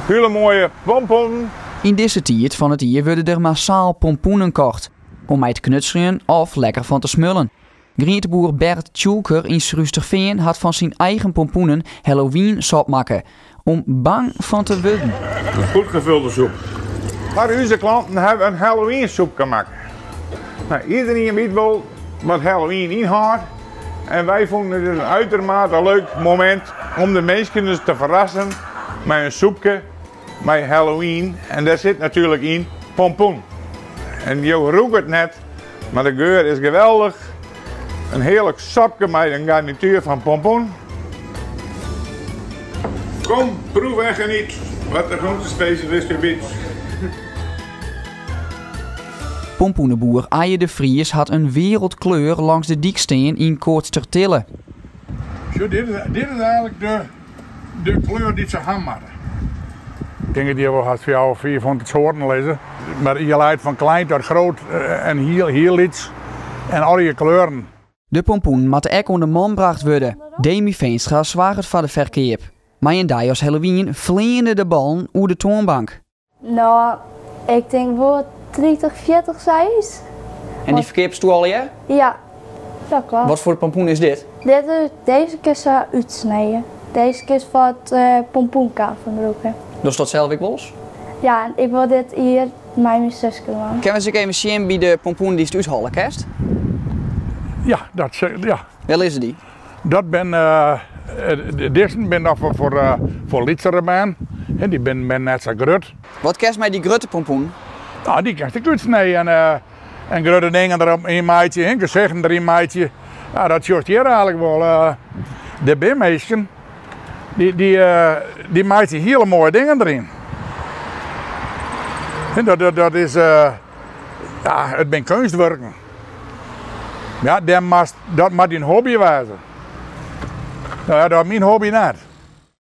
Hiele moaie pompoenen. Yn dizze tiid fan it jier wurde der massaal pompoenen kocht. Om mei te knutseljen of lekker fan te smullen. Grienteboer Bert Tjoelker yn Surhústerfean hat fan syn eigen pompoenen Halloween-sop makke. Om bang fan te wurden. Een goed gevulde soep. Foar ús klanten hawwe in Halloween-soepke makke. Nou, iedereen wit wol wat Halloween ynhâldt. En wy fûnen it in uitermate leuk momint om de minsken dus te ferrassen mei in soepke mei Halloween. En dêr sit natuerlik yn pompoen. En jo rûke it net, mar de geur is geweldich. In hearlik sopke mei in garnituer fan pompoen. Kom, proef en geniet wat de groentespecialist u biedt. Pompoeneboer Eije de Vries hat in wereldkleur langs de dyk stean yn Koatstertille. Sjoch, dit is, dit is eigenlik de, de kleur dy't se ha moatte. Ik tink dat hjir wol hast fjouwer, 500 soarten lizze. Mar je leit fan klein tot groot en hiel, hiel lyts en allegear kleuren. De pompoenen moatte ek oan de man brocht wurde. Demi Veenstra soarget foar de ferkeap. Mei in dei as Halloween fleane de ballen oer de toanbank. No, ik tink wol 30, 40 sayts. En dy ferkeapsto allegear? Ja, dat kloppet. Wat foar pompoen is dit? Dit is, dizze kinst sa útsnije. Dizze kinst foar it pompoenkarven brûke. Dochst dat sels ek wolris? Ja, ik wol dit jier mei myn suske dwaan. Kinne we ris ek even sjen by de pompoen dy'tst úthelle kinst? Ja, dat, ja. Wêr lizze dy? Dat bin, dizzen bin dan foar lytsere bern. Dy binne net sa grut. Wat kinst mei dy grutte pompoen? No, dy kinst ek útsnije en grutte dingen derop yn meitsje, gesichten deryn meitsje. Ja, dat sjochst hjir eigenlik wol. Der binne minsken dy meitsje hiele moaie dingen deryn. Dat is, ja, it binne keunstwurken. Ja, dêr moatst, dat moat dyn hobby wêze. No ja, dat is myn hobby net.